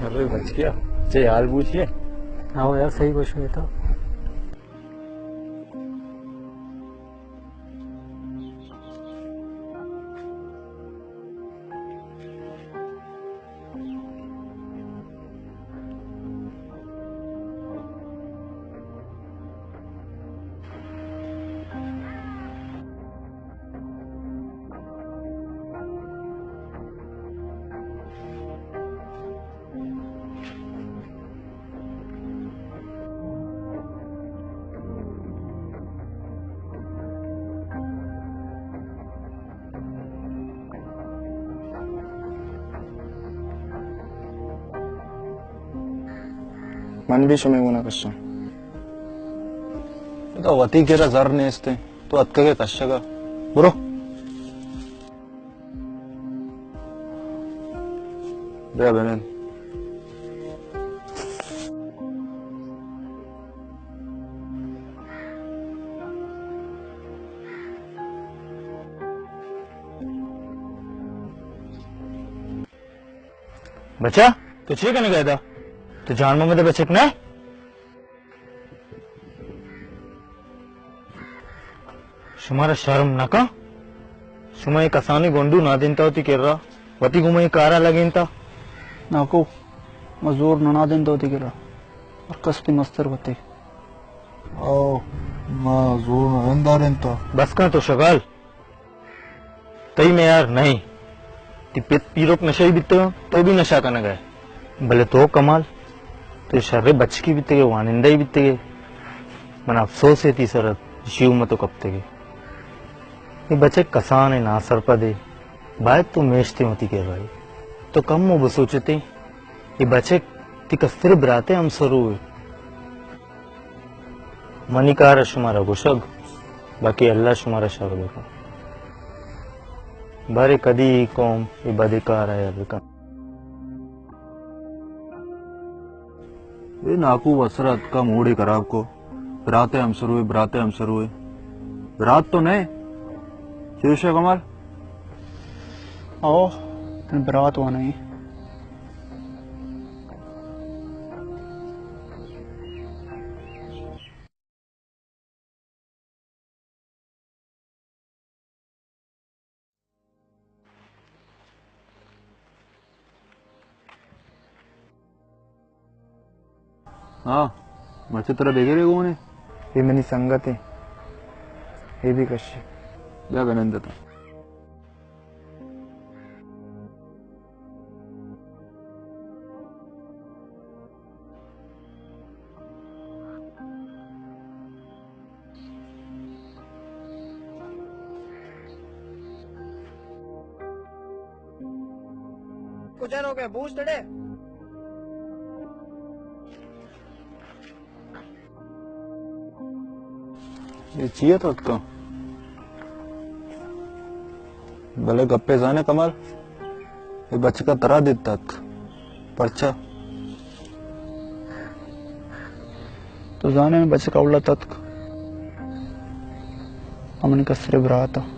ارے بچکیا، چے حال بوشی ہے؟ ہاں یار، صحیح بوشی ہے تو۔ من بھی شمئے گونا کشاں۔ تو وتی کرا زر نیست، تو اتکگے کشگا۔ برو۔ بیا بنند۔ بچا، تو چے کنگا ادا؟ تو جان محمد ءِ بچک نہ ئے؟ شمارا شرم نہ کن؟ شما اے کسانیں گونڈو نادینتا وتی کرا، وتی گوما اے کارا لگینتا۔ ناکو، ما زور نہ نادینتا وتی کرا۔ ہر کس تی مستر وتی۔ او، ما زور نہ نندارینتا۔ بس کن تو شگال۔ تئی میار نہ ایں۔ تی پت پیروک نشئی بیتگاں، تو بھی نشہ کنگا ئے۔ بلے تو کمال، تو شریں بچکے بیتگے، وانندہ ئے بیتگے۔ من افسوس اے تی سرا، شیو متو کپتگے۔ اے بچک کسانیں، ناسرپدے، باید تو میشتیں وتی کرا ئے۔ تو کمو بسوچتیں، اے بچک تی کستریں برات ءِ ہمسروے۔ منی کار ءَ شمارا گوشگ، باقی اللہ شمارا شر بکن۔ بارے کدی اے قوم اے بدیں کار ءَ یل بکن۔ اے ناکو وسرا اتکا موڈے خراب کو۔ برات ءِ ہمسروے، برات ءِ ہمسروے۔ برات تو نہ ئے؟ چے گوشے کمال؟ او، من برات واناں۔ ہاں، مرچی ترا بگرے گون اے؟ اے منی سنگت ایں، اے بھی کشی۔ بیا بنند تا۔ کجا روکے؟ بوجھ تڑے۔ اے چی اتک؟ بلے گپے زانے کمال، اے بچکا ترا دیتگ ات۔ پرچا؟ تو زانے بچک اولا تتک، امنی کسترے برات ءَ۔